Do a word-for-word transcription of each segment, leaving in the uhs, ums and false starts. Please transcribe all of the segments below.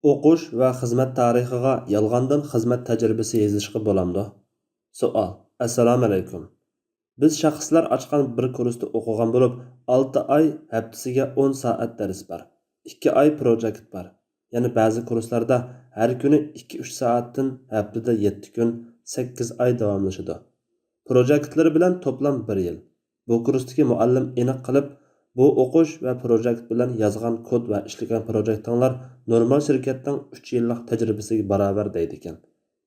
ئوقۇش ۋە خىزمەت تارىخىغا يالغاندىن خىزمەت تەجرىبىسى يېزىشقا بولامدۇ؟ سوئال. ئەسسالامۇئەلەيكۇم. بىز شەخسلەر ئاچقان بىر كۇرستا ئوقۇغان بولۇپ، ئالتە ئاي، ھەپتىسىگە ئون سائەت دەرس بار. ئىككى ئاي پروجېكت بار. يەنە بەزى كۇرسلاردا ھەر كۈنى ئىككى ئۈچ سائەتتىن، ھەپتىدە يەتتە كۈن، سەككىز ئاي داۋاملىشىدۇ. پروجېكتلىرى بىلەن توپلام بىر يىل. بۇ كۇرستىكى مۇئەللىم ئېنىق قىلىپ، بۇ ئوقۇش ۋە پروجېكت بىلەن يازغان كود ۋە ئىشلىگەن پروجېكتىڭلار نورمال شىركەتنىڭ ئۈچ يىللىق تەجرىبىسىگە باراۋەر دەيدىكەن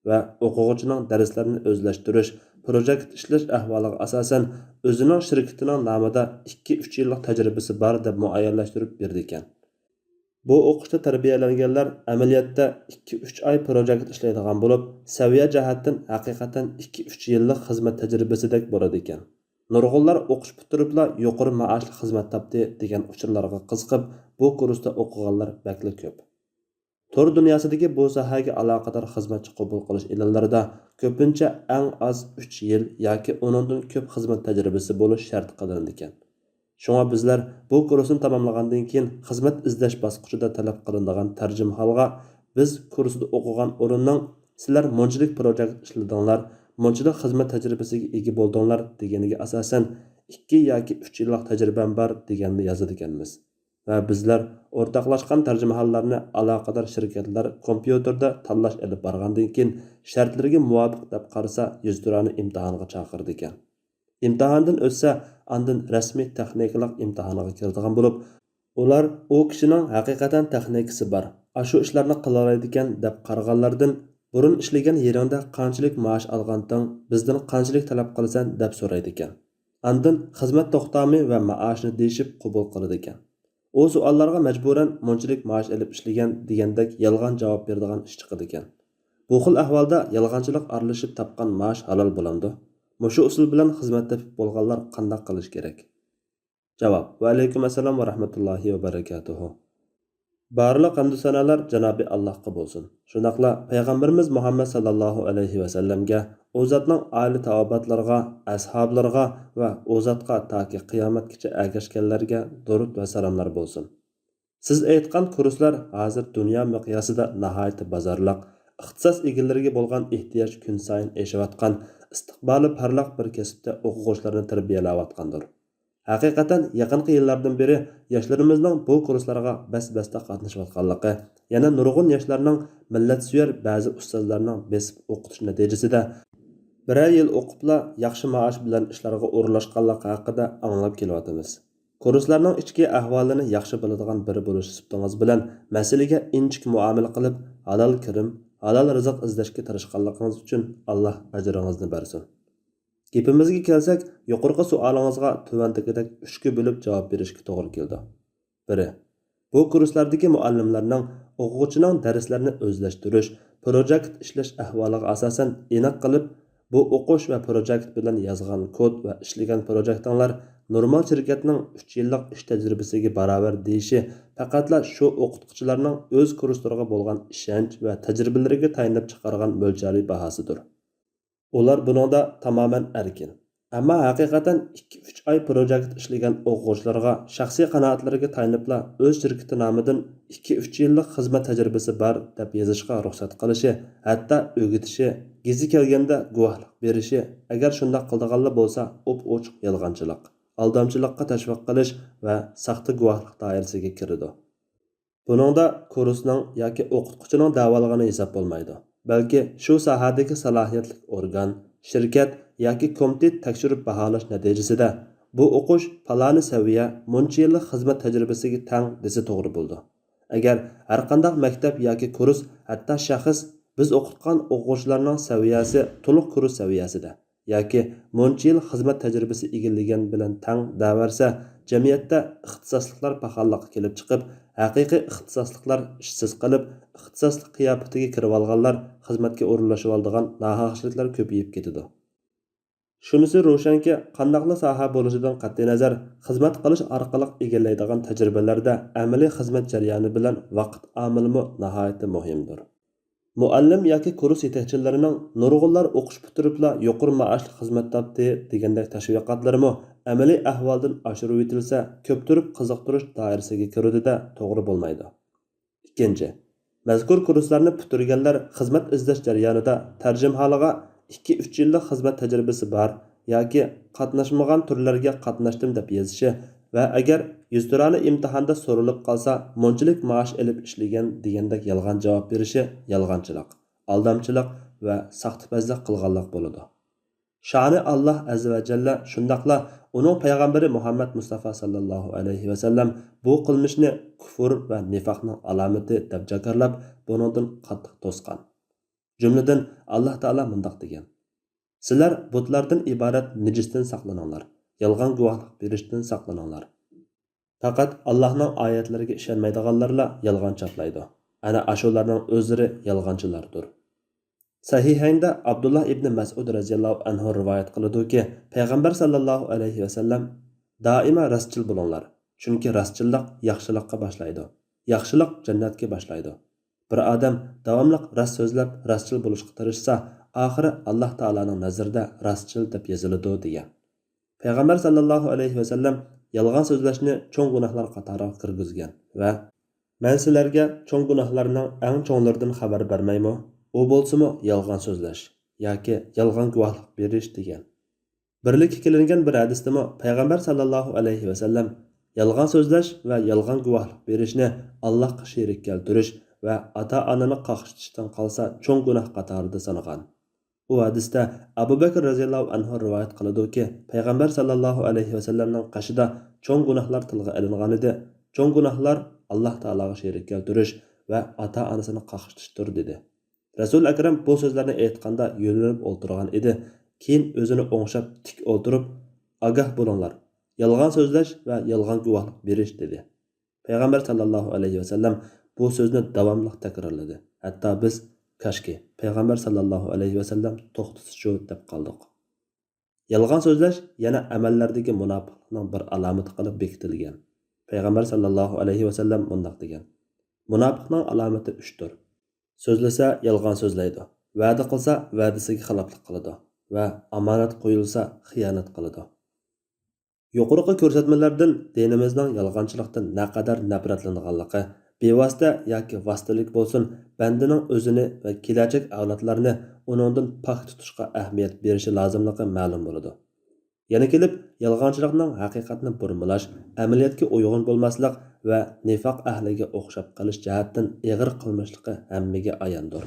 ۋە ئوقۇغۇچىنىڭ دەرسلەرنى ئۆزلەشتۈرۈش، پروجېكت ئىشلەش ئەھۋالىغا ئاساسەن ئۆزىنىڭ شىركىتىنىڭ نامىدا ئىككى، ئۈچ يىللىق تەجرىبىسى بار دەپ مۇئەييەنلەشتۈرۈپ بېرىدىكەن. بۇ ئوقۇشتا تەربىيەلەنگەنلەر ئەمەلىيەتتە ئىككى، ئۈچ ئاي پروجېكت ئىشلەيدىغان بولۇپ، سەۋىيە جەھەتتىن ھەقىقەتەن ئىككى، ئۈچ يىللىق خىزمەت تەجرىبىسىدەك بولىدىكەن. نۇرغۇنلار ئوقۇش پۈتتۈرۈپلا يۇقىرى مائاشلىق خىزمەت تاپتى دېگەن ئۇچۇرلارغا قىزىقىپ، بۇ كۇرستا ئوقۇغانلار بەكلا كۆپ. تور دۇنياسىدىكى بۇ ساھەگە ئالاقىدار خىزمەتچى قوبۇل قىلىش ئېلانلىرىدا كۆپىنچە ئەڭ ئاز ئۈچ يىل ياكى ئۇنىڭدىن كۆپ خىزمەت تەجرىبىسى بولۇش شەرت قىلىنىدىكەن. شۇڭا بىزلەر بۇ كۇرسنى تاماملىغاندىن كېيىن خىزمەت ئىزدەش باسقۇچىدا تەلەپ قىلىنىدىغان تەرجىمىھالغا بىز كۇرسدا ئوقۇغان ئورۇننىڭ «سىلەر مۇنچىلىك پروجېكت ئىشلىدىڭلار، مۇنچىلىك خىزمەت تەجرىبىسىگە ئىگە بولدۇڭلار» دېگىنىگە ئاساسەن، «ئىككى ياكى ئۈچ يىللىق تەجرىبەم بار» دېگەننى يازىدىكەنمىز. ۋە بىزلەر ئورتاقلاشقان تەرجىمىھاللارنى ئالاقىدار شىركەتلەر كومپيۇتېردا تاللاش ئېلىپ بارغاندىن كېيىن، شەرتلىرىگە مۇۋاپىق دەپ قارىسا، يۈزتۇرانە ئىمتىھانغا چاقىرىدىكەن. ئىمتىھاندىن ئۆتسە، ئاندىن رەسمىي تېخنىكىلىق ئىمتىھانىغا كىرىدىغان بولۇپ، ئۇلار ئۇ كىشىنىڭ ھەقىقەتەن تېخنىكىسى بار، ئاشۇ ئىشلارنى قىلالايدىكەن دەپ قارىغانلاردىن، بۇرۇن ئىشلىگەن يېرىڭدە قانچىلىك مائاش ئالغانتىڭ، بىزدىن قانچىلىك تەلەپ قىلىسەن دەپ سورايدىكەن. ئاندىن خىزمەت توختامى ۋە مائاشنى دېيىشىپ قوبۇل قىلىدىكەن. ئۇ سوئاللارغا مەجبۇرەن مۇنچىلىك مائاش ئېلىپ ئىشلىگەن دېگەندەك يالغان جاۋاب بېرىدىغان ئىش چىقىدىكەن. بۇ خىل ئەھۋالدا يالغانچىلىق ئارىلىشىپ تاپقان مائاش ھالال بولامدۇ؟ مۇشۇ ئۇسۇل بىلەن خىزمەت تېپىپ بولغانلار قانداق قىلىش كېرەك؟ جاۋاب. ۋەئەلەيكۇم ئەسسالام ۋە رەھمەتۇللاھى ۋە بەرىكاتۇھۇ. بارلىق ھەمدۇ سانالار جانابى ئاللاھقا بولسۇن. شۇنداقلا پەيغەمبىرىمىز مۇھەممەد ساللاللاھۇ ئەلەيھى ۋەسەللەمگە، ئۇ زاتنىڭ ئائىلە تاۋابىئاتلىرىغا، ئەسھابلىرىغا ۋە ئۇ زاتقا تاكى قىيامەتكىچە ئەگەشكەنلەرگە دۇرۇت ۋە سالاملار بولسۇن. سىز ئېيتقان كۇرسلار ھازىر دۇنيا مىقياسىدا ناھايىتى بازارلىق، ئىختىساس ئىگىلىرىگە بولغان ئېھتىياج كۈنسايىن ئېشىۋاتقان، ئىستىقبالى پارلاق بىر كەسىپتە ئوقۇغۇچىلارنى تەربىيەلەۋاتقاندۇر. ھەقىقەتەن، يېقىنقى يىللاردىن بېرى ياشلىرىمىزنىڭ بۇ كۇرسلارغا بەس-بەستە قاتنىشىۋاتقانلىقى، يەنە نۇرغۇن ياشلارنىڭ مىللەتسۆيەر بەزى ئۇستازلارنىڭ بېسىپ ئوقۇتۇش نەتىجىسىدە، بىرەر يىل ئوقۇپلا ياخشى مائاش بىلەن ئىشلارغا ئورۇنلاشقانلىقى ھەققىدە ئاڭلاپ كېلىۋاتىمىز. كۇرسلارنىڭ ئىچكى ئەھۋالىنى ياخشى بىلىدىغان بىرى بولۇش سۈپىتىڭىز بىلەن مەسىلىگە ئىنچىكە مۇئامىلە قىلىپ، ھالال كىرىم، ھالال رىزىق ئىزدەشكە تىرىشقانلىقىڭىز ئۈچۈن ئاللا ئەجرىڭىزنى بەرسۇن. گېپىمىزگە كەلسەك، يۇقىرىقى سوئالىڭىزغا تۆۋەندىكىدەك ئۈچكە بۆلۈپ جاۋاب بېرىشكە توغرا كېلىدۇ. بىرى، بۇ كۇرسلاردىكى مۇئەللىملەرنىڭ ئوقۇغۇچىنىڭ دەرسلەرنى ئۆزلەشتۈرۈش، پروجېكت ئىشلەش ئەھۋالىغا ئاساسەن ئېنىق قىلىپ، بۇ ئوقۇش ۋە پروجېكت بىلەن يازغان كود ۋە ئىشلىگەن پروجېكتىڭلار نورمال شىركەتنىڭ ئۈچ يىللىق ئىش تەجرىبىسىگە باراۋەر دېيىشى پەقەتلا شۇ ئوقۇتقۇچىلارنىڭ ئۆز كۇرسلىرىغا بولغان ئىشەنچ ۋە تەجرىبىلىرىگە تايىنىپ چىقارغان مۆلچەرلىي باھاسىدۇر. ئۇلار بۇنىڭدا تامامەن ئەركىن. ئەمما ھەقىقەتەن ئىككى، ئۈچ ئاي پروجېكت ئىشلىگەن ئوقۇغۇچىلارغا شەخسىي قانائەتلىرىگە تايىنىپلا ئۆز شىركىتى نامىدىن ئىككى، ئۈچ يىللىق خىزمەت تەجرىبىسى بار دەپ يېزىشقا رۇخسەت قىلىشى، ھەتتا ئۆگىتىشى، گېزى كەلگەندە گۇۋاھلىق بېرىشى، ئەگەر شۇنداق قىلىدىغانلا بولسا، ئوپئوچۇق يالغانچىلىق، ئالدامچىلىققا تەشۋىق قىلىش ۋە ساختا گۇۋاھلىق دائىرىسىگە كىرىدۇ. بۇنىڭدا كۇرسنىڭ ياكى ئوقۇتقۇچىنىڭ دەۋالىغىنى ھېساب بولمايدۇ، بەلكى شۇ ساھەدىكى سالاھىيەتلىك ئورگان، شىركەت ياكى كومىتېت تەكشۈرۈپ باھالاش نەتىجىسىدە، بۇ ئوقۇش پالانى سەۋىيە، مۇنچە يىللىق خىزمەت تەجرىبىسىگە تەڭ دېسە توغرا بولىدۇ. ئەگەر ھەرقانداق مەكتەپ ياكى كۇرس، ھەتتا شەخس بىز ئوقۇتقان ئوقۇغۇچىلارنىڭ سەۋىيەسى تولۇق كۇرس سەۋىيەسىدە، ياكى مۇنچە يىل خىزمەت تەجرىبىسى ئىگىلىگەن بىلەن تەڭ دەۋەرسە، جەمئىيەتتە ئىختىساسلىقلار پاخاللىققا كېلىپ چىقىپ، ھەقىقىي ئىختىساسلىقلار ئىشسىز قېلىپ، ئىختىساسلىق قىياپىتىگە كىرىۋالغانلار خىزمەتكە ئورۇنلىشىۋالىدىغان ناھەقلىكلەر كۆپىيىپ كېتىدۇ. شۇنىسى روشەنكى، قانداقلا ساھە بولۇشىدىن قەتئىينەزەر، خىزمەت قىلىش ئارقىلىق ئىگىلەيدىغان تەجرىبىلەردە ئەمەلىي خىزمەت جەريانى بىلەن ۋاقىت ئامىلىمۇ ناھايىتى مۇھىمدۇر. مۇئەللىم ياكى كۇرس يېتەكچىلىرىنىڭ نۇرغۇنلار ئوقۇش پۈتتۈرۈپلا يۇقىرى مائاشلىق خىزمەت تاپتى دېگەندەك تەشۋىقاتلىرىمۇ ئەمەلىي ئەھۋالدىن ئاشۇرۇۋېتىلسە، كۆپتۈرۈپ قىزىقتۇرۇش دائىرىسىگە كىرىدۇ-دە، توغرا بولمايدۇ. ئىككىنچى، مەزكۇر كۇرسلارنى پۈتتۈرگەنلەر خىزمەت ئىزدەش جەريانىدا تەرجىمىھالىغا ئىككى-ئۈچ يىللىق خىزمەت تەجرىبىسى بار ياكى قاتناشمىغان تۈرلەرگە قاتناشتىم دەپ يېزىشى ۋە ئەگەر يۈزتۇرانە ئىمتىھاندا سورىلىپ قالسا مۇنچىلىك مائاش ئېلىپ ئىشلىگەن دېگەندەك يالغان جاۋاب بېرىشى يالغانچىلىق، ئالدامچىلىق ۋە ساختىپەزلىك قىلغانلىق بولىدۇ. شانى ئاللاھ ئەززە ۋە جەللە شۇنداقلا ئۇنىڭ پەيغەمبىرى مۇھەممەد مۇستافا ساللاللاھۇ ئەلەيھى ۋەسەللەم بۇ قىلمىشنى كۇفۇر ۋە نىفاقنىڭ ئالامىتى دەپ جاكارلاپ، بۇنىڭدىن قاتتىق توسقان. جۈملىدىن، ئاللاھ تائالا مۇنداق دېگەن: سىلەر بۇتلاردىن ئىبارەت نىجىستىن ساقلىنىڭلار، يالغان گۇۋاھلىق بېرىشتىن ساقلىنىڭلار. پەقەت ئاللاھنىڭ ئايەتلىرىگە ئىشەنمەيدىغانلارلا يالغان چاپلايدۇ. ئەنە ئاشۇلارنىڭ ئۆزلىرى يالغانچىلاردۇر. سەھىھەيندە ئابدۇللاھ ئىبنى مەسئۇد رەزىياللاھۇ ئەنھۇ رىۋايەت قىلىدۇكى، پەيغەمبەر ساللاللاھۇ ئەلەيھى ۋەسەللەم: دائىما راستچىل بولۇڭلار، چۈنكى راستچىللىق ياخشىلىققا باشلايدۇ، ياخشىلىق جەننەتكە باشلايدۇ. بىر ئادەم داۋاملىق راست سۆزلەپ، راستچىل بولۇشقا تىرىشسا، ئاخىرى ئاللاھ تائالانىڭ نەزىرىدە راستچىل دەپ يېزىلىدۇ، دېگەن. پەيغەمبەر ساللاللاھۇ ئەلەيھى ۋەسەللەم يالغان سۆزلەشنى چوڭ گۇناھلار قاتارىغا كىرگۈزگەن ۋە: مەن سىلەرگە چوڭ گۇناھلارنىڭ ئەڭ چوڭلىرىدىن خەۋەر بەرمەيمۇ؟ ئۇ بولسىمۇ يالغان سۆزلەش ياكى يالغان گۇۋاھلىق بېرىش، دېگەن. بىرلىككە كېلىنگەن بىر ھەدىستىمۇ پەيغەمبەر ساللاللاھۇ ئەلەيھى ۋەسەللەم يالغان سۆزلەش ۋە يالغان گۇۋاھلىق بېرىشنى ئاللاھقا شېرىك كەلتۈرۈش ۋە ئاتا-ئانىنى قاقشىتىشتىن قالسا چوڭ گۇناھ قاتارىدا سانىغان. ئۇ ھەدىستە ئەبۇ بەكىر رەزىياللاھۇ ئەنھۇ رىۋايەت قىلىدۇكى، پەيغەمبەر ساللاللاھۇ ئەلەيھى ۋەسەللەمنىڭ قېشىدا چوڭ گۇناھلار تىلغا ئېلىنغانىدى. چوڭ گۇناھلار ئاللاھ تائالاغا شېرىك كەلتۈرۈش ۋە ئاتا-ئانىسىنى قاقشىتىشتۇر، دېدى. رەسۇل ئەكرەم بۇ سۆزلەرنى ئېيتقاندا يۆلىنىپ ئولتۇرغان ئىدى. كېيىن ئۆزىنى ئوڭشاپ تىك ئولتۇرۇپ، ئاگاھ بولۇڭلار، يالغان سۆزلەش ۋە يالغان گۇۋاھلىق بېرىش، دېدى. پەيغەمبەر ساللاللاھۇ ئەلەيھى ۋەسەللەم بۇ سۆزنى داۋاملىق تەكرارلىدى. ھەتتا بىز، كاشكى، پەيغەمبەر ساللاللاھۇ ئەلەيھى ۋەسەللەم توختىسىچۇ، دەپ قالدۇق. يالغان سۆزلەش يەنە ئەمەللەردىكى مۇناپىقلىقنىڭ بىر ئالامىتى قىلىپ بېكىتىلگەن. پەيغەمبەر ساللاللاھۇ ئەلەيھى ۋەسەللەم مۇنداق دېگەن: مۇناپىقنىڭ ئالامىتى ئۈچتۇر. سۆزلىسە يالغان سۆزلەيدۇ، ۋەدە قىلسا ۋەدىسىگە خىلاپلىق قىلىدۇ ۋە ئامانەت قويۇلسا خىيانەت قىلىدۇ. يۇقىرىقى كۆرسەتمىلەردىن دىنىمىزنىڭ يالغانچىلىقتىن نەقەدەر نەپرەتلىنىدىغانلىقى، بىۋاسىتە ياكى ۋاسىتىلىك بولسۇن، بەندىنىڭ ئۆزىنى ۋە كېلەچەك ئەۋلادلارنى ئۇنىڭدىن پاك تۇتۇشقا ئەھمىيەت بېرىشى لازىملىقى مەلۇم بولىدۇ. يەنە كېلىپ، يالغانچىلىقنىڭ ھەقىقەتنى بۇرمىلاش، ئەمەلىيەتكە ئۇيغۇن بولماسلىق ۋە نىفاق ئەھلىگە ئوخشاپ قېلىش جەھەتتىن ئېغىر قىلمىشلىقى ھەممىگە ئاياندۇر.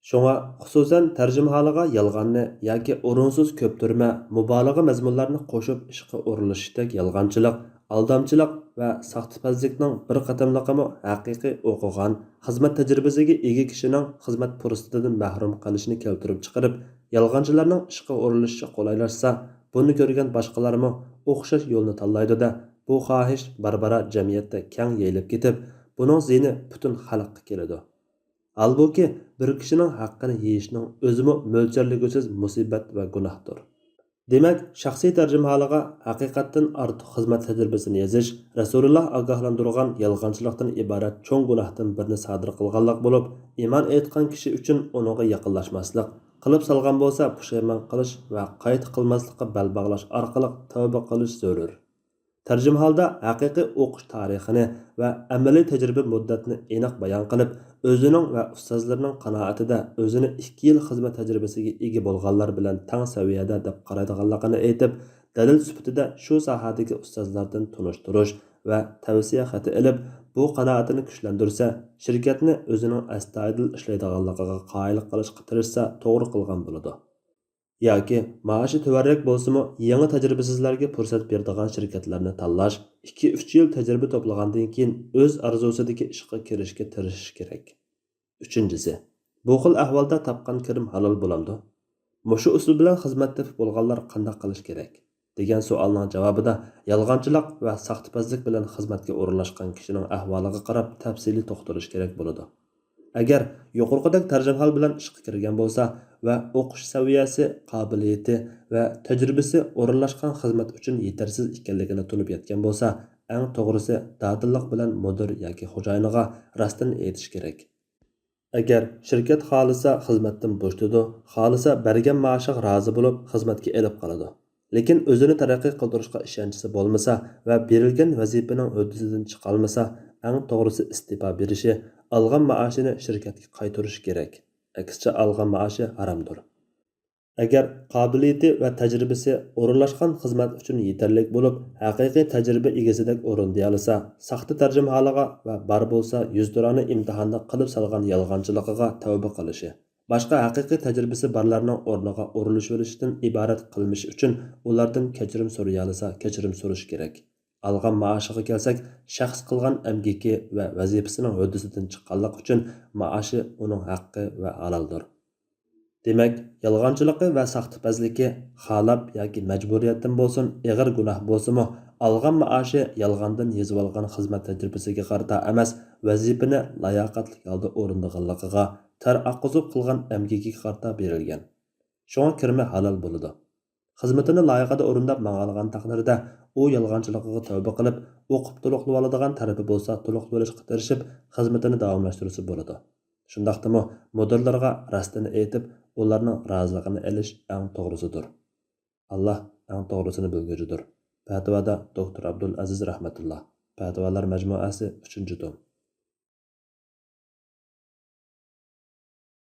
شۇڭا، خۇسۇسەن، تەرجىمىھالىغا يالغاننى ياكى ئورۇنسىز كۆپتۈرمە، مۇبالىغە مەزمۇنلارنى قوشۇپ ئىشقا ئورۇنلىشىشتەك يالغانچىلىق، ئالدامچىلىق ۋە ساختىپەزلىكنىڭ بىر قېتىملىقىمۇ ھەقىقىي ئوقۇغان، خىزمەت تەجرىبىسىگە ئىگە كىشىنىڭ خىزمەت پۇرسىتىدىن مەھرۇم قېلىشىنى كەلتۈرۈپ چىقىرىپ، يالغانچىلارنىڭ ئىشقا ئورۇنلىشىشى قولايلاشسا، بۇنى كۆرگەن باشقىلارمۇ ئوخشاش يولنى تاللايدۇ-دە، بۇ خاھىش بارا-بارا جەمئىيەتتە كەڭ يېيىلىپ كېتىپ، بۇنىڭ زىيىنى پۈتۈن خەلققە كېلىدۇ. ھالبۇكى، بىر كىشىنىڭ ھەققىنى يېيىشنىڭ ئۆزىمۇ مۆلچەرلىگۈسىز مۇسىبەت ۋە گۇناھتۇر. دېمەك، شەخسىي تەرجىمىھالىغا ھەقىقەتتىن ئارتۇق خىزمەت تەجرىبىسىنى يېزىش، رەسۇلۇللا ئاگاھلاندۇرغان يالغانچىلىقتىن ئىبارەت چوڭ گۇناھتىن بىرنى سادىر قىلغانلىق بولۇپ، ئىمان ئېيتقان كىشى ئۈچۈن ئۇنىڭغا يېقىنلاشماسلىق، قىلىپ سالغان بولسا پۇشايمان قىلىش ۋە قايتا قىلماسلىققا بەل باغلاش ئارقىلىق تەۋبە قىلىش زۆرۈر. تەرجىمىھالدا ھەقىقىي ئوقۇش تارىخىنى ۋە ئەمەلىي تەجرىبە مۇددەتنى ئېنىق بايان قىلىپ، ئۆزىنىڭ ۋە ئۇستازلىرىنىڭ قانائىتىدە ئۆزىنى ئىككى يىل خىزمەت تەجرىبىسىگە ئىگە بولغانلار بىلەن تەڭ سەۋىيەدە دەپ قارايدىغانلىقىنى ئېيتىپ، دەلىل سۈپىتىدە شۇ ساھەدىكى ئۇستازلاردىن تونۇشتۇرۇش ۋە تەۋسىيە خېتى ئېلىپ، بۇ قانائىتىنى كۈچلەندۈرسە، شىركەتنى ئۆزىنىڭ ئەستايىدىل ئىشلەيدىغانلىقىغا قايىل قىلىشقا تىرىشسا توغرا قىلغان بولىدۇ. ياكى مائاشى تۆۋەنرەك بولسىمۇ، يېڭى تەجرىبىسىزلەرگە پۇرسەت بېرىدىغان شىركەتلەرنى تاللاش، ئىككى-ئۈچ يىل تەجرىبە توپلىغاندىن كېيىن ئۆز ئارزۇسىدىكى ئىشقا كىرىشكە تىرىشىش كېرەك. ئۈچىنچىسى، بۇ خىل ئەھۋالدا تاپقان كىرىم ھالال بولامدۇ؟ مۇشۇ ئۇسۇل بىلەن خىزمەت تېپىپ بولغانلار قانداق قىلىش كېرەك؟ دېگەن سوئالنىڭ جاۋابىدا يالغانچىلىق ۋە ساختىپەزلىك بىلەن خىزمەتكە ئورۇنلاشقان كىشىنىڭ ئەھۋالىغا قاراپ تەپسىلىي توختىلىش كېرەك بولىدۇ. ئەگەر يۇقىرىقىدەك تەرجىمىھال بىلەن ئىشقا كىرگەن بولسا ۋە ئوقۇش سەۋىيەسى، قابىلىيىتى ۋە تەجرىبىسى ئورۇنلاشقان خىزمەت ئۈچۈن يېتەرسىز ئىكەنلىكىنى تونۇپ يەتكەن بولسا، ئەڭ توغرىسى دادىللىق بىلەن مۇدىر ياكى خوجايىنىغا راستىنى ئېيتىش كېرەك. ئەگەر شىركەت خالىسا خىزمەتتىن بوشىتىدۇ، خالىسا بەرگەن مائاشىغا رازى بولۇپ خىزمەتكە ئېلىپ قالىدۇ. لېكىن ئۆزىنى تەرەققىي قىلدۇرۇشقا ئىشەنچىسى بولمىسا ۋە بېرىلگەن ۋەزىپىنىڭ ھۆددىسىدىن چىقالمىسا، ئەڭ توغرىسى ئىستېپا بېرىشى، ئالغان مائاشىنى شىركەتكە قايتۇرۇشى كېرەك. ئەكسىچە ئالغان مائاشى ھارامدۇر. ئەگەر قابىلىيىتى ۋە تەجرىبىسى ئورۇنلاشقان خىزمەت ئۈچۈن يېتەرلىك بولۇپ، ھەقىقىي تەجرىبە ئىگىسىدەك ئورۇندىيالىسا، ساختا تەرجىمىھالىغا ۋە بار بولسا يۈزتۇرانە ئىمتىھاندا قىلىپ سالغان يالغانچىلىقىغا تەۋبە قىلىشى، باشقا ھەقىقىي تەجرىبىسى بارلارنىڭ ئورنىغا ئورۇنلىشىۋېلىشتىن ئىبارەت قىلمىشى ئۈچۈن ئۇلاردىن كەچۈرۈم سورىيالىسا، كەچۈرۈم سورىشى كېرەك. ئالغان مائاشىغا كەلسەك، شەخس قىلغان ئەمگىكى ۋە ۋەزىپىسىنىڭ ھۆددىسىدىن چىققانلىقى ئۈچۈن مائاشى ئۇنىڭ ھەققى ۋە ھالالدۇر. دېمەك، يالغانچىلىقى ۋە ساختىپەزلىكى خالاپ ياكى مەجبۇرىيەتتىن بولسۇن، ئېغىر گۇناھ بولسىمۇ، ئالغان مائاشى يالغاندىن يېزىۋالغان خىزمەت تەجرىبىسىگە قارىتا ئەمەس، ۋەزىپىنى لاياقەتلىك ھالدا ئورۇندىغانلىقىغا، تەر ئاققۇزۇپ قىلغان ئەمگىكىگە قارىتا بېرىلگەن. شۇڭا كىرىمى ھالال بولىدۇ. خىزمىتىنى لايىقىدا ئورۇنداپ ماڭالىغان تەقدىردە، ئۇ يالغانچىلىقىغا تەۋبە قىلىپ، ئوقۇپ تولۇقلىۋالىدىغان تەرىپى بولسا تولۇقلىۋېلىشقا تىرىشىپ، خىزمىتىنى داۋاملاشتۇرسا بولىدۇ. شۇنداقتىمۇ مۇدىرلىرىغا راستىنى ئېيتىپ، ئۇلارنىڭ رازىلىقىنى ئېلىش ئەڭ توغرىسىدۇر. ئاللا ئەڭ توغرىسىنى بىلگۈچىدۇر. پەتىۋادا دوكتور ئابدۇل ئەزىز رەھمەتۇللا. پەتىۋالار مەجمۇئەسى، ئۈچىنچى توم.